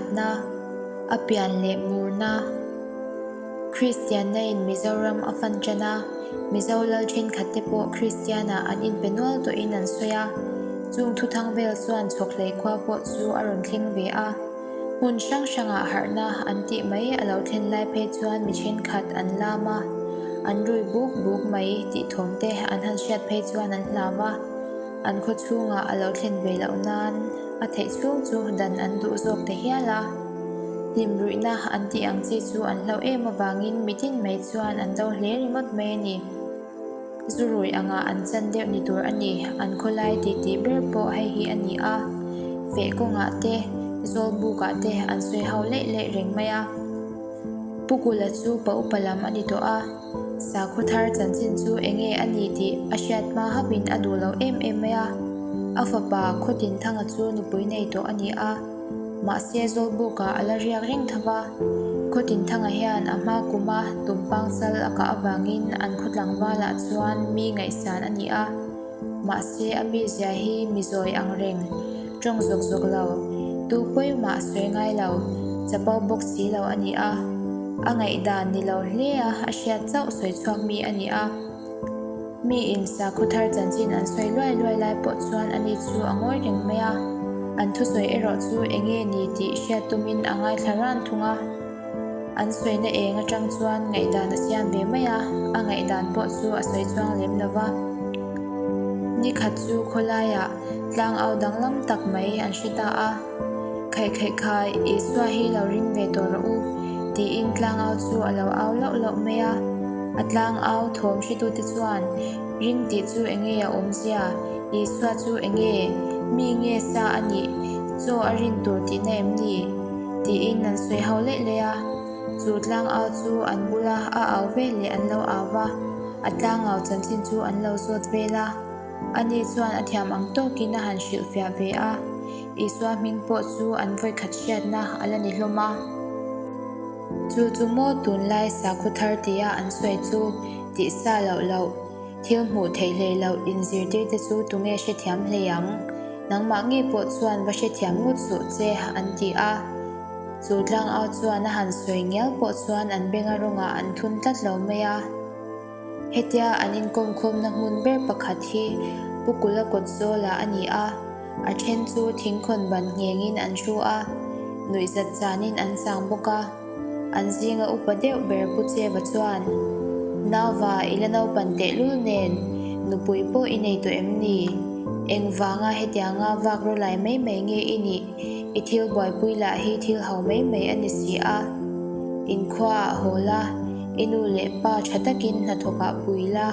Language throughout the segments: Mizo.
Pakhatna, A pian leh murna. Kristianna in Mizoram a fan tan a, Mizo lal thenkhat te pawh Kristianah an inpe nual tawhin an sawi a, chung thuthang vel chuan Chhawkhlei khua pawh chu a rawn thleng ve a. Hmun hrang hrangah harhna an tih mai a lo thlen lai phei chuan mi thenkhat an lam a, an rui buk buk mai tih thawm te an han hriat phei chuan an hlau a, an khaw chhungah a lo thlen ve loh nan a theih chhung chu dan an duh zawk ta hial a. Hlim ruihna an tih ang chi chu an hlauh em avangin mitin mai chuan an do hle ringawt mai a ni. Zu rui anga an chan deuh ni tur a ni, an khawlai titi ber pawh hei hi a ni a, feh kawngah te, zawlbukah te an sawi ho leih leih reng mai a. Pu Kula chu pa upa lam a ni tawh a, sakhaw thar chanchin chu enge a ni tih a hriat hma hauhin a duh lo em em mai a. A fapa Khawtinthanga chu nupui nei tawh a ni a. Mahse Zawlbukah a la riak reng tho va, Khawtinthanga hian a hma kuma tumpang sal a kah avangin an khaw tlangvalah chuan mi ngaihsan a ni a. Mahse a mizia hi mi zawi ang reng, tawng zawk zawk lo, tu pawimah sawi ngai lo, chapo bawk si lo a ni a. A ngaihdan ni lo hle a a hriat chauh sawi chhuak mi a ni a. Mi in sakhaw thar chanchin an sawi luai luai lai pawh chuan ani chu a ngawi reng mai a, an thusawi erawh chu eng nge ni tih hriat tumin a ngaithla ran thung a. An sawina eng atang chuan ngaihdan a siam ve mai a, a ngaihdan pawh chu a sawi chuang lem lo va. Nikhat chu khawlaiah tlangau danglam tak mai an hre ta a. Khaih khaih khai, Isua hi lo ring ve tawh rawh u, tiin tlangau chu a lo au lauh lauh mai a. A tlangau thawm hretute chuan, Ring tih chu enge a awmzia? Isua chu enge? Mi nge sa a nih? Chaw a rin tur tihna em ni? tiin an sawi ho leih leih a. Chu tlangau chu an bula a au veleh an lo au va, a tlangau chanchin chu an lo zawt vel a. Ani chuan a thiam ang tawkin a han hrilhfiah ve a, Isua hming pawh chu an vawikhat hriatna a la ni hlawm a. Chu chu maw tunlai sakhaw thar tia an sawi chu tih sa loh loh, thil hmuh theih hlei loh inzirtirte chu tunge hrethiam hlei ang? Nangmah ngei pawh chuan va hrethiam ngut suh che an ti a. Chu tlangau chuan a han sawi ngial pawh chuan an benga rawngah an thun tlat lo mai a. Hetia an inkawmkhawmna hmun ber pakhat hi Pu Kula kawt zawlah a ni a, a then chu thingkhawn ban nghengin an hru a, nuihzat chanin an chang bawk a. An zinga upa deuh ber Pu Cheva chuan, Nauva i la naupan tehlul nen, nupui pawh i nei tawh em ni? Engvanga hetianga vak rawlai mai mai nge i nih? I thil buaipui lah hi thil ho mai mai a ni si a. Inkhuaah haw la. I nu leh pa tha takin hnathawkah pui la,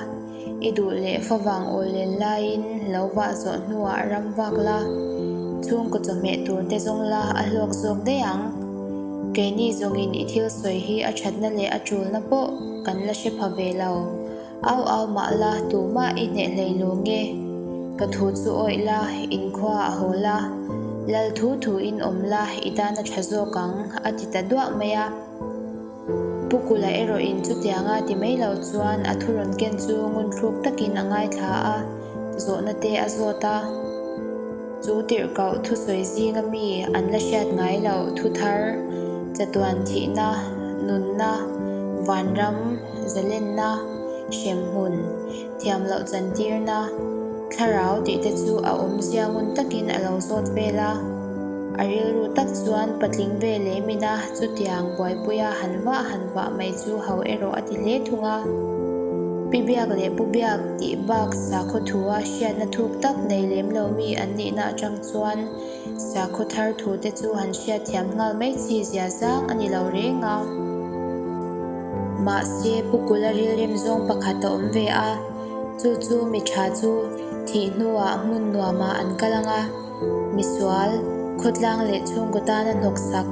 i duh leh favang awl len laiin lo vah zawh hnuah ram vak la, chhungkaw chawhmeh tur te zawng la a hlawk zawk daih ang. Keini zawngin i thil sawi hi a thatna leh a tulna pawh kan la hre pha ve lo. Au au mah la tumah i hneh hlei lo nge? Ka thu chu awih la, inkhua a haw la, lal thu thuin awm la i tan a tha zawk ang, a ti ta duah mai a. Pu Kula erawhin chutianga ti mai lo chuan a thu rawn ken chu ngunthluk takin a ngaithla a, zawhna te a zawt a. Chu tirhkoh thusawi zinga mi an la hriat ngai loh thu thar, chatuan thihna, nunna, vanram, zalenna, hremhmun, thiam loh chantirna, thlarau tih te chu a awmzia ngun takin a lo zawt vel a. A rilru tak chuan patling ve lehmin a chutiang buaipuia han vah han vah mai chu ho erawh a ti hle thung a. Pi Biak leh Pu Biak tih bak sakhaw thua hriatna thuk tak nei lem lo mi an nihna atang chuan Sakhaw thar thu te chu han hriatthiam nghal mai chi zia zang a ni lo reng a. Mahse, Pu Kula rilrem zawng pakhat a awm ve a, chu chu mi tha chu thih hnuah hmun nuamah an kal ang a, misual, khawtlang leh chhungkaw tana hnawksak,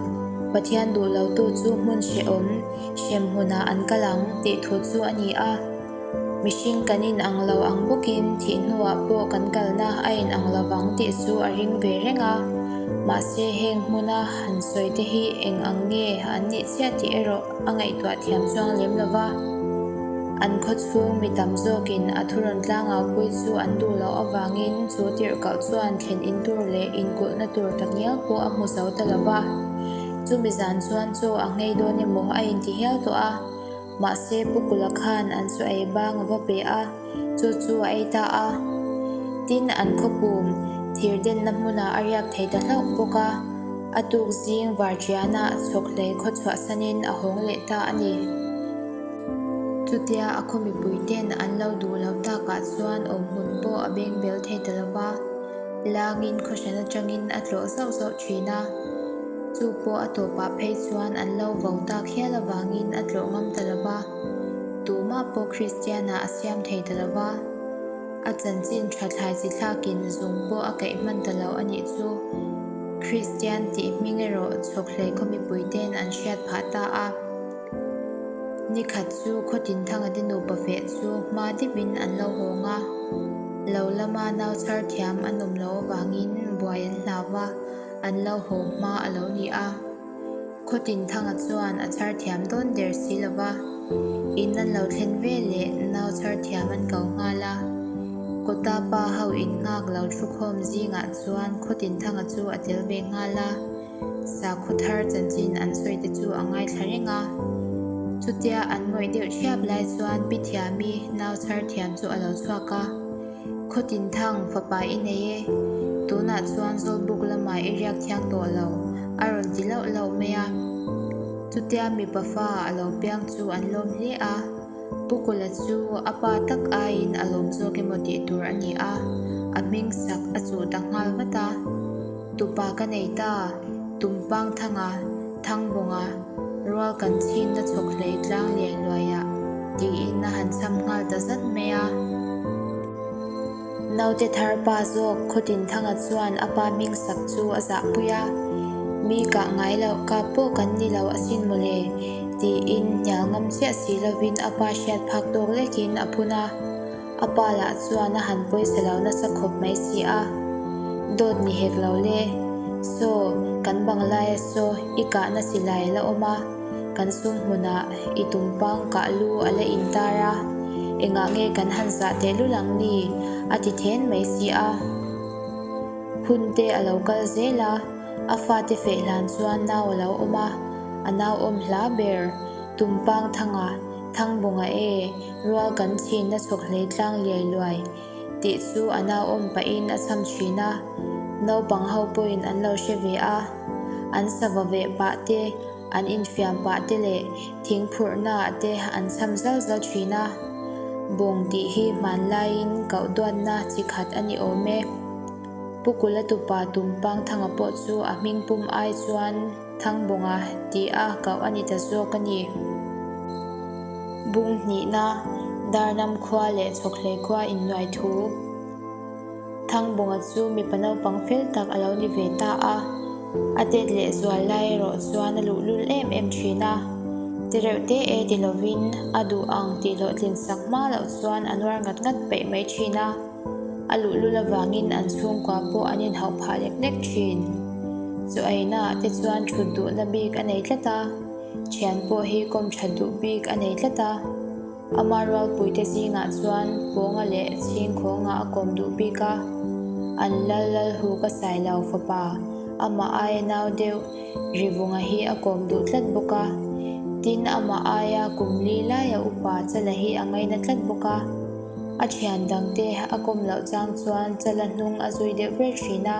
Pathian duh lotu chu hmun hrehawm, hrem hmunah an kal ang tih thu chu a ni a. Mihring kan inang lo ang bawkin thih hnuah pawh kan kalna a inang lo vang tih chu a ring ve reng a. Mahse heng hmuna han sawi te hi eng ang nge an nih chiah tih erawh a ngaihtuah thiam chuang lem lo va. An khaw chhung mi tam zawkin a thurawn tlangaupui chu an duh loh avangin chu tirhkoh chuan thlen in tur leh inkulhna tur takngial pawh a hmu zo ta lo va. Chumi zan chuan chaw a nghei dawn emaw a inti hial tawh a. Mahse Pu Kula khan an chaw ei bang a va pe a, chu chu a ei ta a. Tin, an khawpum thir denna hmunah a riak thei ta hlauh bawk a. A tuk zing varṭianah chhawkhlei khaw chhuahsanin a hawng leh ta a ni. Chutia a khaw mipuite'n an lo duh loh takah chuan awmhmun pawh a beng bel thei ta lo va, langin khawhran atangin a tlawh zauh zauh thin a. Chu pawh a tawpah phei chuan an lo vo tak hial avangin a tlawh ngam ta lo va, tumah pawh Kristianah a siam thei ta lo va. A chanchin tha thlai chi thlakin zung pawh a kaih hman ta lo a nih chu. Kristian tih hming erawh chhawkhlei khaw mipuite'n an hriat phah ta a. Nikhat chu Khawtinthanga te nupa feh chu hma deuhin an lo hawng a, lo lama nau chhar thiam an awm loh avangin buai an hlau va, an lo haw hma a lo ni a. Khawtinthanga chuan a chhar thiam dawn der si lo va, in an lo thlen ve leh nau chhar thiam an ko nghal a. Kawta pa ho innghak lo thukhawm zingah chuan Khawtinthanga chu a tel ve nghal a. Sakhaw thar chanchin an sawi te chu a ngaithla reng a. Chutia an ngawih deuh thiap lai chuan Pi Thiami nau chhar thiam chu a lo chhuak a. Khawtin thang fapa i nei e, tunah chuan Zawlbuk lamah i riak thiang tawh lo, a rawn ti lauh lauh mai a. Chutia mipa fa a lo piang chu an lawm hle a. Pu Kula chu a pa tak aiin a lawm zawk emaw tih tur a ni a, a hming sak a chuh ta nghal vat a. Tupa ka nei ta, Tumpang Thanga, Thangbawnga, rual kan chhinna chhawk hlei tlang liai luaiah, tiin a han chham nghal ta zat mai a. Naute thar pa zawk Khawtinthanga chuan a pa hming sak chu a zahpui a, Mi kah ngai loh kap pawh kan ni lo asin mawle, tiin hnial ngam chiah si lovin a pa hriat phak tawk lekin a phun a. A pa lah chuan a han pawisa lo nasa khawp mai si a, Dawt ni hek lo le, saw kan banglaia saw i kahna silai a la awm a, kan sum hmunah i tumpang kah lu a la intar a, engah nge kan han zah tehlul ang ni? a ti then mai si a. Hun te a lo kal zel a, a fate feh hlan chuan nau a lo awm a, a nau awm hla ber, Tumpang Thanga, Thangbawnga e, rual kan chhinna chhawk hlei tlang liai luai tih chu a nau awm pahin a chham thin a, naupang ho pawhin an lo hre ve a, an sava veh pah te, an infiam pah te leh thing phurhnaah te an chham zal zal thin a. Bawng tih hi hmanlaiin koh duatna chi khat a ni awm e. Pu Kula tupa Tumpang Thanga pawh chu a hming pum ai chuan Thangbawnga tih a koh a ni ta zawk a ni. Bung hnihna, Darnam khua leh Chhawkhlei khua innuai thu. Thangbawnga chu mipa naupang fel tak a lo ni ve ta a, a tet leh zual lai erawh chuan a luhlul em em thin a. Ti reuh te e ti lovin a duh ang tih hlawhtlin sak hma loh chuan a nuar ngat ngat peih mai thin a. A luhlul avangin an chhungkua pawh an inhauh phah lek lek thin. Chaw einaah te chuan thut duhna bik a nei tlat a, thian pawh hi kawm that duh bik a nei tlat a. Ama rualpuite zingah chuan Pawnga leh Chhingkhawnga a kawm duh bik a, an lal lal hu ka sai lo fapa, amah aia nau deuh Rivunga hi a kawm duh tlat bawk a. Tin, amah aia kum li laia upa Chala hi a ngaina tlat bawk a. A thian dangte a kawm loh chang chuan Chala hnung a zui deuh ber thin a.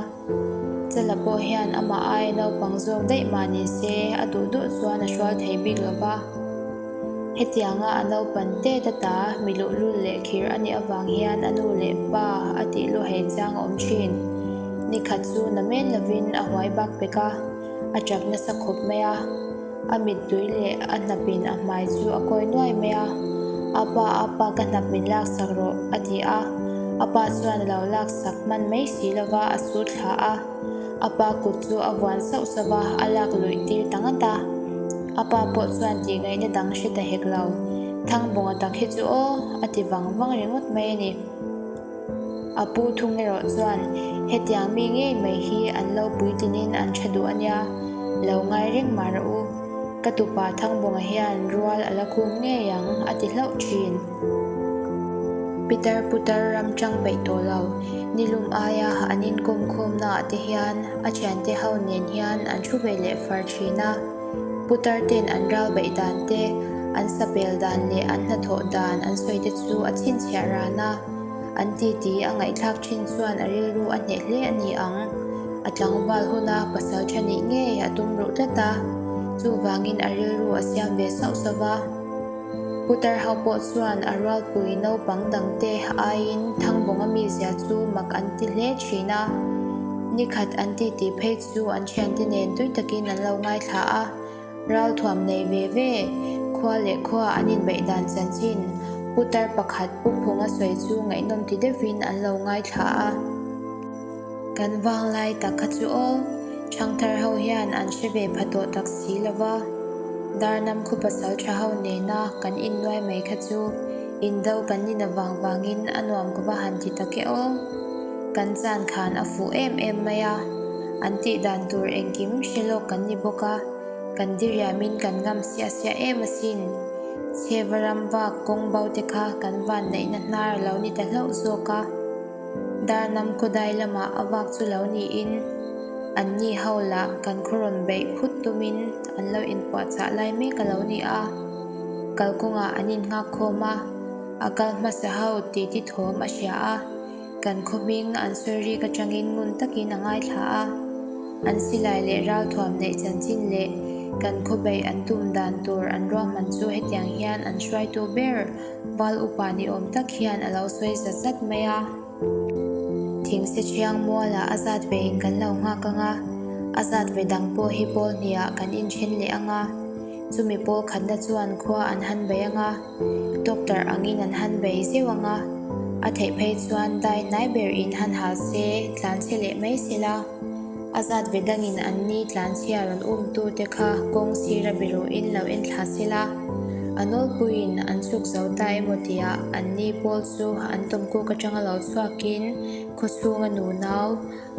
Chala pawh hian amah aia naupang zawk daih mah ni se a duh duh chuan a hrual thei bik lo va. Hetianga a naupan tet ata mi luhlul leh khir a nih avang hian a nu leh pa a tih luh hei chang a awm thin. Nikhat chu na men lovin a huai bak pek a, a tap nasa khawp mai a. A mittui leh a hnapin a hmai chu a kawi nuai mai a, A pa, a pa ka hnap min laksak rawh, a ti a. A pa chuan a lo laksak hman mai si lova a su thla a. A pa kut chu a vuan sauh sauh va, a lak luih tir ta ngat a. A pa pawh chuan tih ngaihna dang hre ta hek lo. Thangbawnga tak hi chu aw, a ti vang vang ringawt mai a ni. A pu thung erawh chuan, Hetiang mi ngei mai hi an lo puitlinin an tha duh a nia, lo ngai reng mah rawh u. Ka tupa Thangbawnga hian rual a la khum ngei ang, a ti hlauh thin. Pitar putar ram ṭang peih tawh lo, nilum aia an inkawm khawmnaah te hian a ṭhiante ho nen hian an thu ve leh far ṭhin a. Putar ten an ral beih dan te, an sapel dan leh an hnathawh dan an sawi te chu a chhinchhiah ran a. An titi a ngaihthlak ṭhin chuan a rilru a hneh hle a ni ang. A tlangval huna pasal ṭha nih ngei a tum ruh tlat a, chuvangin a rilru a siam ve sauh sauh va. Putar ho pawh chuan a rualpui naupang dangte aiin Thangbawnga mizia chu mak an ti hle thin a. Nikhat an titi phei chu an thiante nen tui takin an lo ngaithla a, ralthuam nei ve ve, khua leh khua an inbeih dan chanchin putar pakhat Pu Phunga sawi chu ngaihnawm ti deuhin an lo ngaithla a. Kan vanglai tak kha chu aw, Thangthar ho hian an hre ve pha tawh tak si lo va, Darnam khaw pasal tha ho nena kan innuai mai kha chu indo kan ni na vang vangin a nuam ka va han ti tak e aw. Kan chan khan a fuh em em mai a, an tih dan tur engkim hre lawk kan ni bawk a, kan diriamin kan ngam siah siah em asin. Chheva ram vak kawng bo te kha kan vanneihna hnar a lo ni ta hlauh zawk a. Darnam khawdai lamah a vak chu lo niin anni ho lah kan khaw rawn beih phut tumin an lo inpuahchah lai mek a lo ni a. Kalkawngah an innghak khawm a, a kal hmasa ho titi thawm a hria a, kan khaw hming an sawi rik atangin ngun takin a ngaithla a. An silai leh ralthuam neih chanchin leh kan khaw beih an tum dan tur an ruahman chu hetiang hian an hruaitu ber Val upa ni awm tak hian a lo sawi zat zat mai a. Thingse thiang mualah a zat ve in kan lo nghak ang a, a zat ve dang pawh hi pawl hniah kan inthen leh ang a. Chumi pawl khatna chuan khua an han bei ang a, doctor angin an han bei zeuh ang a, a theih phei chuan dai hnai ber in han hal se tlanchhe leh mai sela. A zat ve dangin an ni tlanchhia rawn umtute kha kawng sira biruhin lo en thla sela, a nawlpuiin an chhuk zo ta emaw tiah an ni pawl chu an tawmkuk atanga lo chhuakin khawchhunga nunau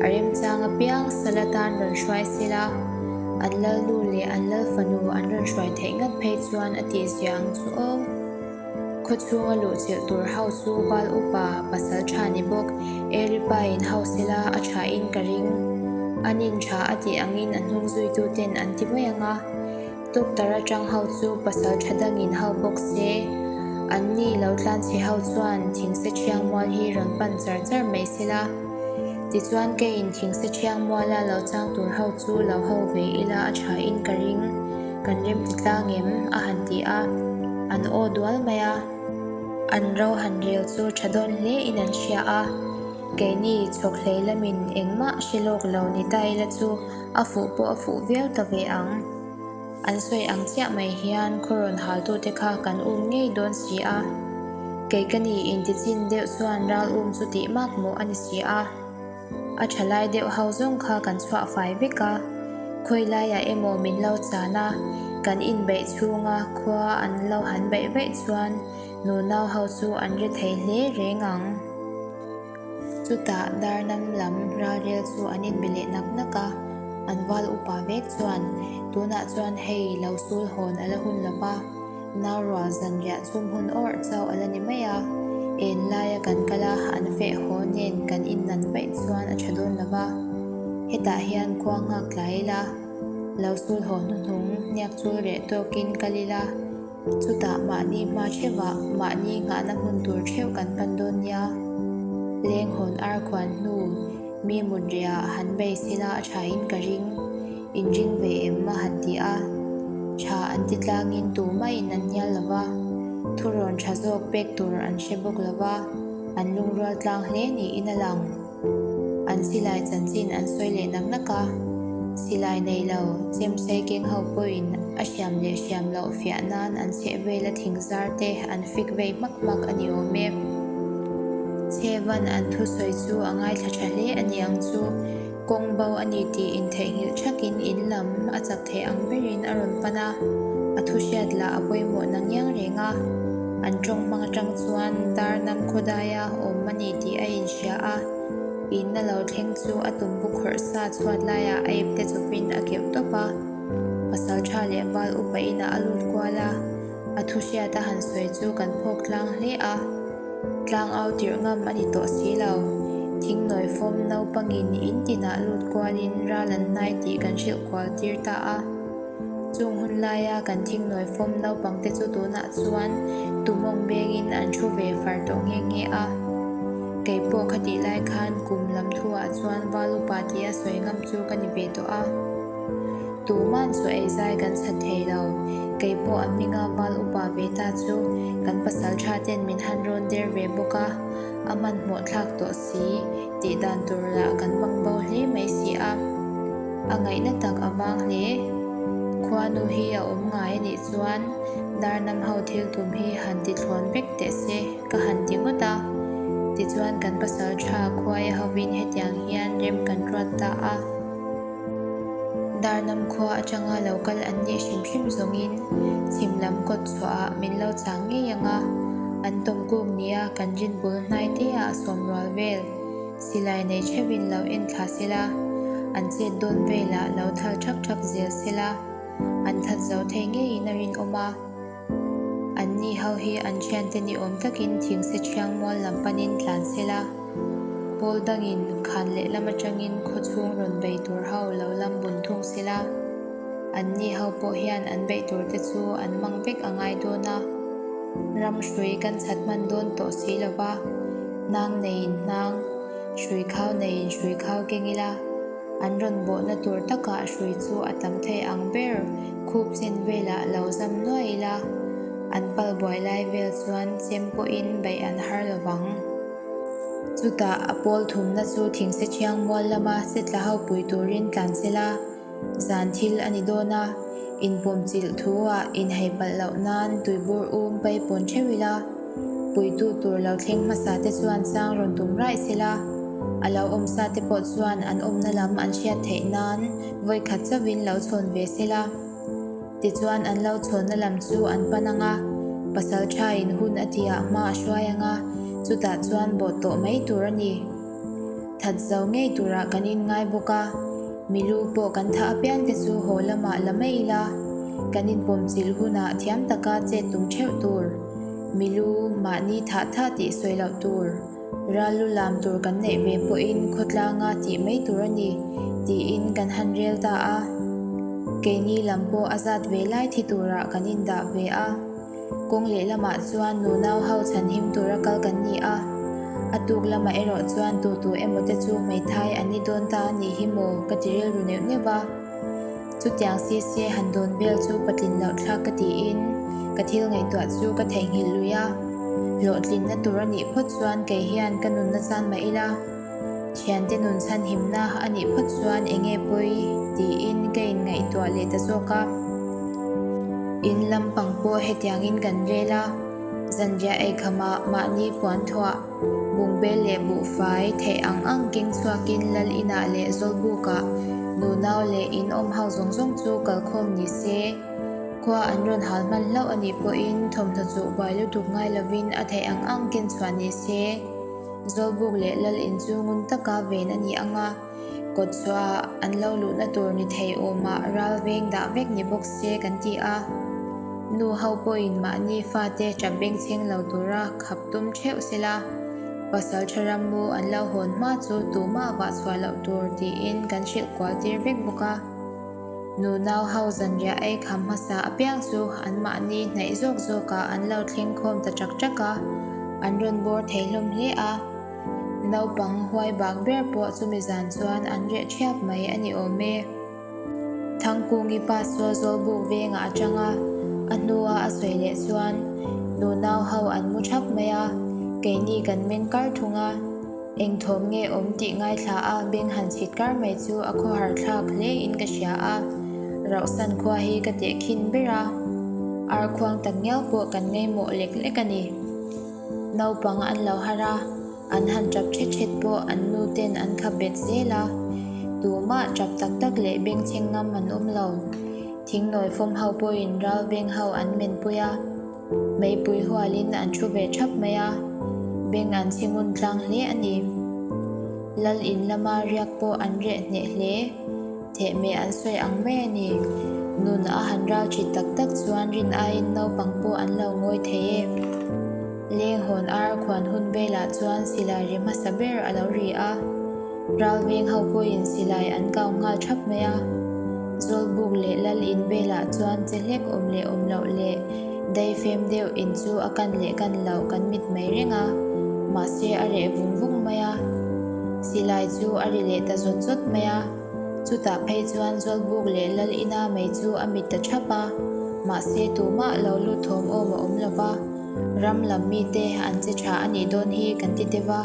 a remchang apiang sal atan rawn hruai sela, an lalnu leh an lalfanu an rawn hruai theih ngat phei chuan a tihzia ang chu aw. Khawchhunga luhchilh tur ho chu val upa pasal tha ni bawk Eripa in ho sela a tha in ka ring. An in tha a tih angin a hnung zuitu ten an ti mai ang a. Doctor atang ho chu pasal tha dangin ho bawk se. An ni lo tlanchhe ho chuan thingse thiang mual hi rawn pan char char mai sela. Tichuan keiin thingse thiang muala lo chang tur ho chu lo ho ve ila a tha in ka ring. Kan rem ti tlang em? a han ti a, an aw dual mai a. An ro han rel chu tha dawn hle in an hria a, keini chhawk hlei lamin engmah hre lawk lo ni ta ila chu a fuh pawh a fuh viau ta ve ang. An sawi ang chiah mai hian khaw rawn haltute kha kan um ngei dawn si a, kei ka ni intichin deuh chuan ral um chu tih mak mawh a ni si a. A tha lai deuh ho zawng kha kan chhuah fai vek a, khawi laiah emaw min lo chan a, kan inbeih chhunga khua an lo han beih vaih chuan nunau ho chu an ri thei hle reng ang. Chutah Darnam lam ralrel chu an inbe leh nak nak a, an val upa vek chuan tunah chuan hei lo sul hawn a la hun lo va, Nau rual zanriah chhum hun awrh chauh a la ni mai a, en laia kan kal a, an feh haw nen kan innan vaih chuan a tha dawn lo va. Hetah hian khua nghak tlai ila, lo sul haw hnuhnung hniak chul reh tawkin kal ila, chutah mahni hma theuhah mahni nghahna hmun tur theuh kan pan dawn nia. Leng hawn ar khuan hnu mi mut rehah han bei sila a thain ka ring. Inring ve em a han ti a, tha an ti tlangin tumah-in an hnial lo va, thurawn tha zawk pek tur an hre bawk lo va, an lungrual tlang hle niin a lang. An silai chanchin an sawi leh nak nak a, silai nei lo chemsei keng ho pawhin a hriam leh hriam loh fiah nan an chheh vela thing zar te an fik vei hmak hmak a ni awm e. Chhevan an thusawi chu a ngaithla tha hle a ni ang chu. Kawng bo a ni tih intheihnghilh thakin in lam a chak theih ang berin a rawn pan a, a thu hriat lah a pawimawh na ngiang reng a. An tawng hmang atang chuan dar nam khawdaia awm a ni tih a inhria a, in a lo thleng chu a tumbu khawrh sa chhuat laiah a ipte chawpin a keuh tawp a. Pasal tha leh val upa inah a lut kual a, a thu hriat a han sawi chu kan phawk tlang hle a. Tlangau tirh ngam a ni tawh si lo. Thingnawi fawm naupangin in tinah lut kualin ral an hnai tih kan hrilh kual tir ta a. Chung hun laia kan thingnawi fawm naupangte chu tunah chuan tumawng bengin an thu ve far tawh nghe nghe a. Kei pawh khatih lai khan kum lam thuah chuan val upa tia sawi ngam chu ka ni ve tawh a. Tuman chu ei zai kan chhat thei lo. Kei pawh a hminga val upa ve ta chu kan pasal tha ten min han rawn der ve bawk a, a hmanhmawh thlak tawh si tih dan tur lah kan bang bo hle mai si a. A ngaihna tak a vang hle. Khuanu hi a awm ngai a nih chuan Darnam ho thil tum hi han ti thlawn vek teh se ka han ti ngawt a. Tichuan kan pasal tha khuai hovin hetiang hian rem kan ruat ta a. Darnam khua atanga lo kal an nih hrim hrim zawngin chhim lam kawt chhuahah min lo chang ngei ang a, an tawmkuk nia kan rin bul hnai te ah sawmrual vel silai nei theuhin lo en thla sela, an chet dawn velah lo thal thak thak zel sela, an that zo thei ngeiin a rinawm a. An ni ho hi an thiante ni awm takin thingse thiang mual lam panin tlan sela, pawl dangin khan lehlam atangin khaw chhung rawn bei tur ho lo lam bun thung sela, an ni ho pawh hian an beih tur te chu an mang vek a ngai dawn a, ram hrui kan chhat hman dawn tawh si lova, hnang neiin hnang, hrui khau neiin hrui khau keng ila. An rawn bawhna tur takah hrui chu a tam thei ang ber, khup chen velah lo zam nuai ila, an pal buai lai vel chuan chem pawhin beih an har lo vang. Chutah a pawl thumna chu thingse thiang mual lama setla ho pui turin tlan sela, zan thil a ni dawn a, inpawm chilh thu ah inhei palh loh nan tuibur um paipawn theuh ila, Puitu tur lo thleng hmasa te chuan chang rawn tum raih sela, a lo awm sa te pawh chuan an awmna lam an hriat theih nan vawikhat chauhin lo chhawn ve sela. Tichuan an lo chhawnna lam chu an pan ang a, pasal thain hun a tihah hma a hruai ang a, chutah chuan bawh tawh mai tur a ni. That zo ngei turah kan inngai bawk a, milu pawh kan thah apiang te chu haw lamah la mai ila, kan inpawm chilh hunah thiam taka chet tum theuh tur. Milu, mahni thah thah tih sawi loh tur, ral lu lam tur kan neih ve pawhin khawtlanga tih mai tur a ni, tiin kan han rel ta a. Keini lam pawh a zat ve lai thi turah kan indah ve a. Kawng lehlamah chuan nunau ho chhanhim tura kal kan ni a. A tuk lamah erawh chuan tu tu emaw te chu hmeithai an ni dawn ta a nih hi maw ka ti rilru neuh neuh va. Chutiang sise han dawn vel chu patlin loh thlak ka tiin ka thil ngaihtuah chu ka theihnghilh lui a. Hlawhtlinna tur a nih phawt chuan kei hian ka nunna chan mah ila, thiante nun chhanhimna a nih phawt chuan eng nge pawi tiin ka inngaihtuah leh ta zawk a. In lampang pawh hetiangin kan rel a, zanriah eikhama mahni puan thuah Bungbel leh buhfai theih ang ang keng chhuakin Lal inah leh Zawlbukah nunau leh in awm ho zawng zawng chu kalkhawm ni se. Khua an rawn hal hman hlauh a nih pawhin thawmhnaw chuh buai lutuk ngai lovin a theih ang ang ken chhuah ni se. Zawlbuk leh Lal in chu ngun taka ven a ni ang a, kawt chhuahah an lo luhna tur ni thei awmah ral veng dah vek ni bawk se kan ti a. Nu ho pawhin mahni fate tap bengchheng lo tura khap tum theuh sela, pasal tha rammu an lo hawn hma chu tumah vah chhuah loh tur tiin kan hrilh kual tir vek bawk a. Nunau ho zanriah ei kham hmasa apiang chu anmahni hnaih zawk zawkah an lo thleng khawm ta chak chak a, an rawn bawr thei hlawm hle a. Naupang huai bak ber pawh chumi zan chuan an reh thiap mai a ni awm e. Thangkungi pa saw Zawlbuk vengah a chang a, a hnua a sawi leh chuan nunau ho an mu thap mai a, keini kan meng kar thung a, eng thawm nge awm tih ngaithla a beng han chhit kar mai chu a khawhar thlak hle in ka hria a, Rauhsan khua hi ka tehkhin ber a, ar khuang tak ngial pawh kan ngaimawh lek lek a ni. Naupang an lo har a. An han tap thet thet pawh an nu ten an khap bet zel a, tumah tap tak tak leh bengchheng ngam an awm lo. Thingnawi fawm ho pawhin ral veng ho an menpui a, meipui hualin an thu ve thap mai a, beng an chhi ngun tlang hle a ni. Lal in lama riak pawh an reh hneh hle. Thehmeh an sawi ang mai a ni. Nun a han ral thit tak tak chuan rin aiin naupang pawh an lo ngawi thei e. Lenghawn ar khuan hun velah chuan silai ri hmasa ber a lo ri a, ralveng ho pawhin silai an kau nghal thap mai a. Zawlbuk leh lal in velah chuan che hlek awm leh awm loh leh daifem deuh in chu a kan leh kan loh kan mit mai reng a, mahse a reh vung vung mai a. Silai chu a ri leh ta zawt zawt mai a. Chutah phei chuan Zawlbuk leh Lal Ina mai chu a mit ta thap a, mahse tumah lo lut thawm awm a awm lo va, ram lam mite an che tha a nih dawn hi kan ti deuh a.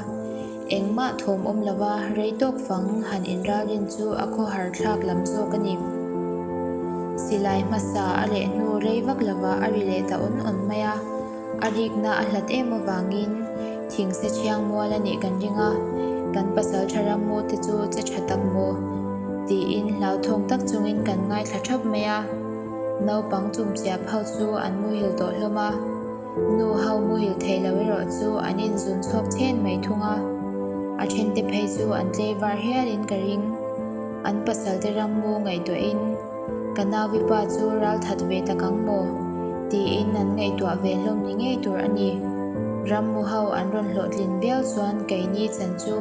Engmah thawm awm lo va, rei tawk fang han inralrin chu a khawhar thlak lam zawk a ni. Silai hmasa a reh hnu rei vak lovah a ri leh ta awn awn mai a. A rikna a hlat em avangin thingse thiang mual a nih kan ring a, kan pasal tha ram mu te chu che tha tak maw? tiin hlauthawng tak chungin kan ngaithla thap mai a. Naupang chumchiap ho chu an muhil tawh hlawm a, nu ho muhil theih lo erawh chu an inzun chhuak chhen mai thung a, a thente phei chu an tlei var hialin ka ring. An pasal te ram mu ngaihtuahin. Ka nauvi pa chu ral that ve tak ang maw? tiin an ngaihtuah ve hlawm ni ngei tur a ni. Rammu ho an rawn hlawhtlin viau chuan keini chan chu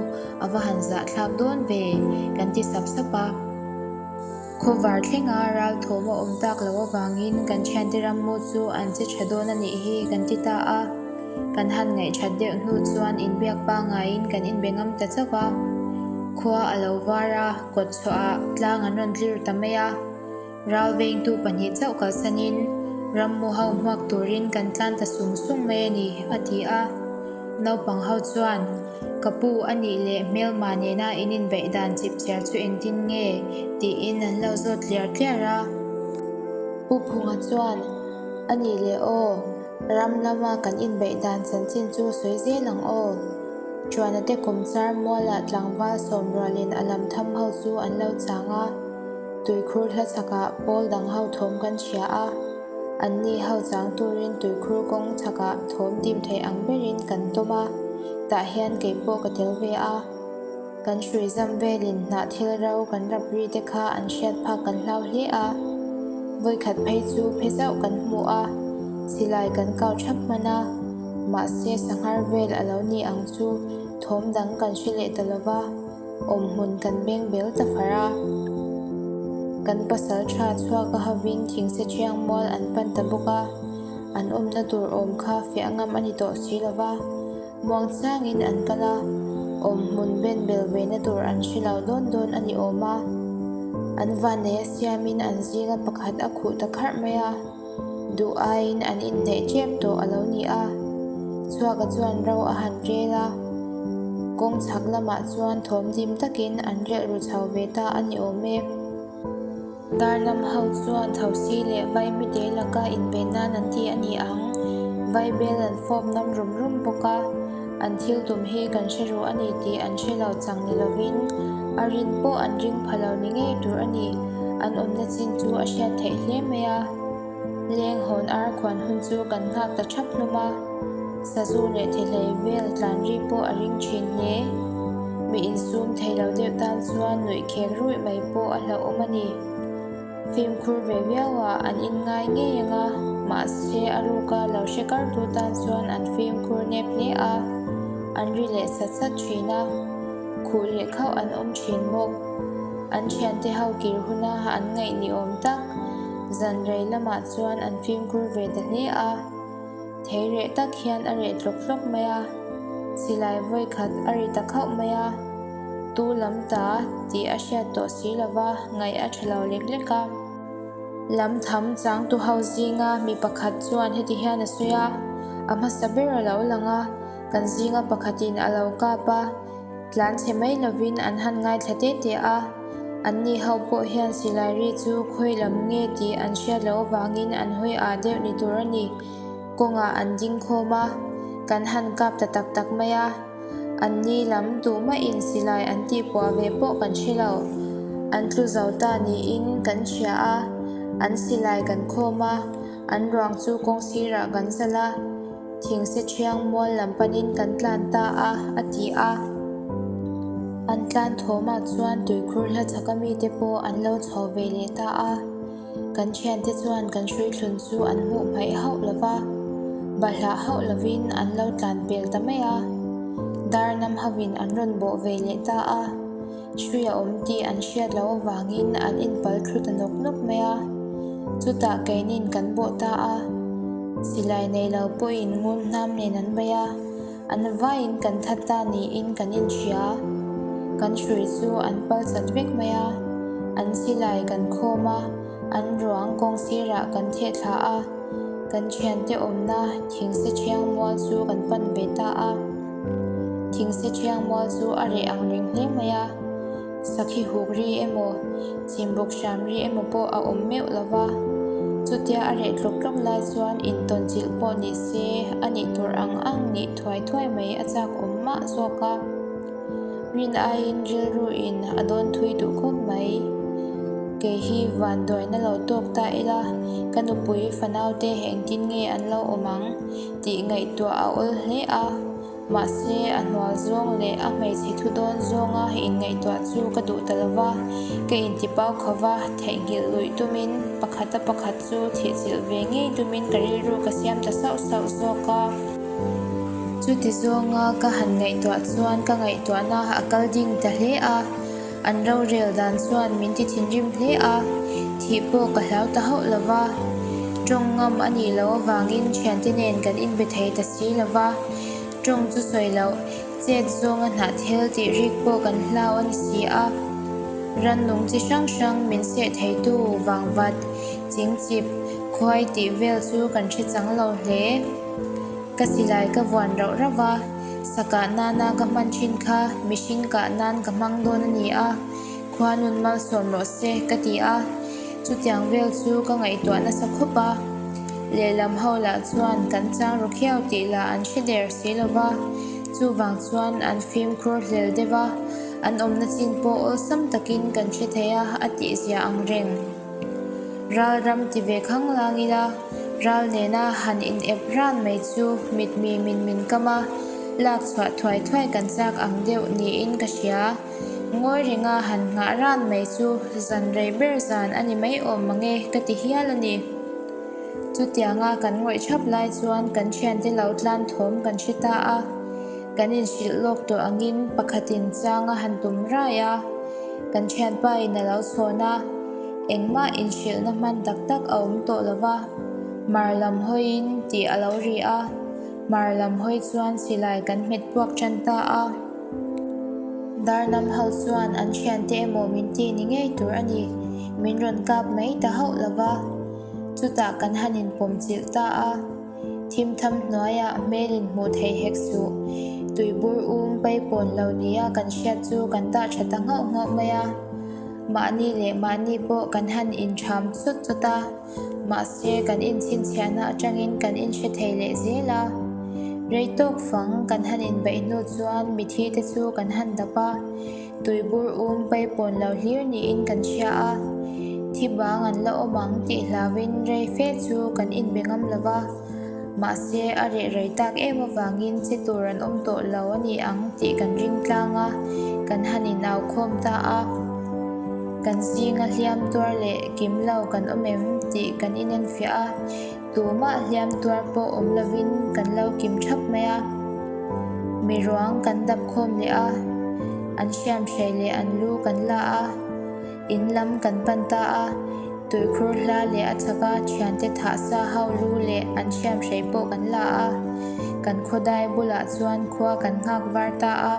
a va han zahthlak dawn ve kan ti sap sap a. Khawvar thlenga ral thawm a awm tak loh avangin kan thiante rammu chu an che tha dawn a nih hi kan ti ta a. Kan han ngaihthat deuh hnu chuan inbiak pangaiin kan inbe ngam ta chauh a. Khua a lo var a. Kawt chhuahah tlang an rawn tlir ta mai a, ral vengtu pahnih chauh kalsanin rammu ho hmuak turin kan tlan ta sung sung mai a ni, a ti a. Naupang ho chuan, Ka pu a nih leh hmelma nena in inbeih dan chip chiar chu engtin nge? tiin an lo zawt tliar tliar a. Pu Phunga chuan, A nih leh aw, ram lama kan inbeih dan chanchin chu sawi zel ang aw. Chuana te kumchar mualah tlangval sawmrualin a lam tham ho chu an lo chang a, tuikhur hla chhakah pawl dang ho thawm kan hria a, anni ho chang turin tuikhur kawng chhakah thawm dim theih ang berin kan tawm a, tah hian kei pawh ka tel ve a. Kan hrui zam velin hnah thil ro kan rap ri te kha an hriat phak kan hlau hle a, vawikhat phei chu phe zauh kan hmu a, silai kan kau thap hman a, mahse sanghar vel a lo ni ang chu thawm dang kan hre leh ta lo va, awmhmun kan beng bel ta far a. Kan pasal tha chhuak a hovin thingse thiang mual an pan ta bawk a, an awmna tur awm kha fiah ngam a ni tawh si lo va. Muang changin an kal a, awmhmun ben bel vena tur an hre lo dawn dawn a ni awm a. An vannei a siamin an zinga pakhat a khuh ta kharh mai a, duh aiin an inhneih tep tawh a lo ni a. Chhuaka chuan ro a han rel a, kawng chhak lamah chuan thawm dim takin an relh ru chho ve ta a ni awm e. Darlam ho chuan thosi leh vaihmite laka inven nan an ti a ni ang. Vaibel an fawp nam rum rum bawk a, an thil tum hi kan hre ru a ni tih an hre lo chang ni lovin a rin pawh an ring pha lo ni ngei tur a ni. An awmna chin chu a hriat theih hle mai a. Leng hawn ar khuan hun chu kan nghak ta thap hlawm a, sazu leh thehlei vel tlan ri pawh a ring thin hle. Mi insum thei lo deuh tan chuan nuih khek ruih mai pawh a hlauhawm a ni. Fimkhur ve viauah an inngai ngei ang a, mahse a ruka lo hre kartu tan chuan an fimkhur nep hle a, an ri leh sat sat thin a, khuh leh khauh an awm thin bawk. An thiante ho kir huna an ngaih ni awm tak. Zan rei lamah chuan an fimkhur ve ta hle a, thei reh tak hian a reh tlawk tlawk mai a, silai vawi khat a ri ta khauh mai a, tu lam ta tih a hriat tawh si lova ngaih a tha lo lek lek a. Lam tham changtu ho zinga mi pakhat chuan heti hian a sawi a, a hmasa ber a lo lang a, kan zinga pakhatin a lo kap a, Tlan chhe mai lovin an han ngaithla te te a, anni ho pawh hian silai ri chu khawi lam nge tih an hriat loh avangin an hawi ah deuh ni tur a ni. Kawngah an ding khawm a, kan han kap ta tak tak mai a, anni lam tuhmahin silai an tihpuah ve pawh kan hre lo. An tlu zo ta niin kan hria a, an silai kan khawm a, an ruang chu kawng sirah kan zalh a. Thingse thiang mual lam panin kan tlan ta a, a ti a. An tlan thawmah chuan tuikhur hla chhaka mite pawh an lo chho ve leh ta a. Kan thiante chuan kan hruithlun chu an hmuh hmaih hauh lo va. Bahlah hauh lovin an lo tlan pel ta mai a. Dar nam hovin an rawn bawh ve leh ta a. Hrui a awm tih an hriat loh avangin an inpal thlu ta nawk nawk mai a. Chutah keinin kan bawh ta a. Silai nei lo pawhin ngun hnam nen an bei a. An vaiin kan that ta niin kan inhria. Kan hrui chu an pal chat vek mai a. An silai kan khawm a, an ruang kawng sirah kan theh thla a. Kan thiante awmna thingse thiang mual chu kan pan ve ta a. Thingse thiang mual chu a reh ang reng hle mai a. Sakhi huk ri emaw, chhimbuk hram ri emaw pawh a awm meuh lo va. Chutia a reh tlawk tlawk lai chuan intawn chilh pawh ni se a nih tur ang ang nih thuai thuai mai a chak awm mah zawk a. Rin aiin rilru in a dawn thui duh khawp mai. Kei hi van duaina lo tawk ta ila, ka nupui fanaute engtin nge an lo awm ang tih ngaihtuah a awl hle a. Mahse, a hnual zawng leh a hmeichhe thu dawn zawnga inngaihtuah chu ka duh ta lo va, ka intipau kho va, theihnghilh luih tumin pakhata pakhat chu thihchilh ve ngei tumin ka rilru ka siam ta sauh sauh zawk a. Chuti zawnga ka han ngaihtuah chuan ka ngaihtuahna a kal ding ta hle a, an rorel dan chuan min ti thinrim hle a, thih pawh ka hlau ta hauh lo va. Tawng ngam a nih loh avangin thiante nen kan inbe thei ta si lo va, tawng chu sawi loh, chet zawnga hnah thel tih rik pawh kan hlau a ni si a. Rannung chi hrang hrang min seh theitu vangvat, chingchip, khuai tih vel chu kan hre chang lo hle. Ka silai ka vuan rauh rauh va, sa kah nana ka hman thin kha mihring kah nan ka hmang dawn a ni a, khua nun malsawm rawh se ka ti a, chutiang vel chu ka ngaihtuah nasa khawp a. Lehlam ho lah chuan kan chang ru khiau tih lah an hre der si lo va, chuvang chuan an fimkhur hlel deuh a, an awmna chin pawh awlsam takin kan hre thei a a tihzia ang reng. Ral ram ti ve khang lang ila, ral nena han in ep ran mai chu mit mi min min kam a, lak chhuah thuai thuai kan chak ang deuh niin ka hria. Ngawi renga han nghah ran mai chu zan rei ber zan a ni mai awm mang e ka ti hial a ni. Chutianga kan ngawih thap lai chuan kan thiante lo tlan thawm kan hre ta a. Kan inhrilh lawk tawh angin pakhatin chang a han tum rai a, kan thianpain a lo chhawn a, engmah inhrilhna hman tak tak a awm tawh lo va, mar lam hawiin tih a lo ri a, mar lam hawi chuan silai kan hmet puak tan ta a. Darnam ho chuan an thiante emaw min ti ni ngei tur a ni, min rawn kap mai ta hauh lo va, chutah kan han inpawm chilh ta a. Thim tham hnuaiah hmel in hmuh theih hek suh. Tuibur um paipawn lo nia kan hriat chu kan dah tha ta nghauh nghauh mai a. Mahni leh mahni pawh kan han intham chawt chawt a, mahse kan inchhinchhiahna atangin kan inhre thei leh zel a. Rei tawk fang kan han inbeih hnu chuan mithi te chu kan han dap a. Tuibur um paipawn lo hlir niin kan hria a, thi bang an la awm ang tih hlauhin rei fe chu kan inbe ngam lo va, mahse a reh rei tak em avangin che tur an awm tawh lo a ni ang tih kan ring tlang a, kan han inau khawm ta a. Kan zinga hliam tuar leh kim lo kan awm em tih kan inenfiah a. Tumah hliam tuar pawh awm lovin kan lo kim thap mai a, mi ruang kan dap khawm leh a, an hriam hrei leh an lu kan la a, in lam kan pan ta a, tuikhur hla leh a chhak a thiante thah sa ho lu leh an hriam hrei pawh kan la a, kan khawdai bulah chuan khua kan nghak var ta a.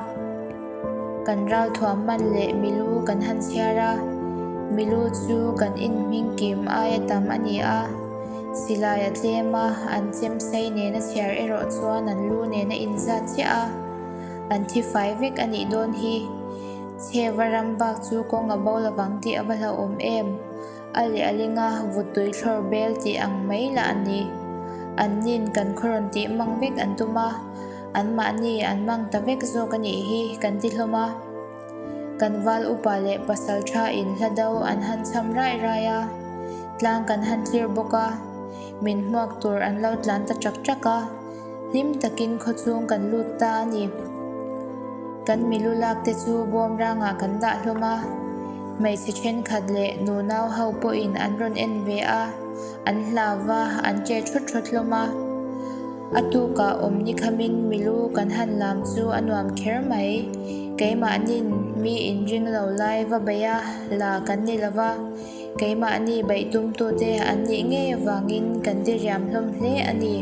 Kan ralthuam man leh milu kan han chhiar a, milu chu kan inhming kim aia tam a ni a, silai a tlem a, an chem sei nena chhiar erawh chuan an lu nen a inzat chiah a, an thi fai vek a nih dawn hi. Chheva ram bak chu kawng a bo lovang tih a va hlauhawm em? A leh a ling a, vuttui thlawr bel tih ang mai lah a ni. An nin kan khaw rawn tih mang vek an tum a, anmahni an mang ta vek zawk a nih hi kan ti hlawm a. Kan val upa leh pasal tha in hla do an han cham rai rai a, tlang kan han tlir bawk a, min hmuak tur an lo tlan ta chak chak a. Hlim takin khawchhung kan lut ta a ni. Kan milu lak te chu bawm rangah kan dah hlawm a, hmeichhe thenkhat leh nunau ho pawhin an rawn en ve a, an hlau va, an che thawt thawt hlawm a. A tukah awm ni khamin milu kan han lam chu a nuam kher mai. Keimahnin mi inring lo lai va beih a la kan ni lo va, keimahni beih tumtute an nih ngei avangin kan diriam hlawm hle a ni.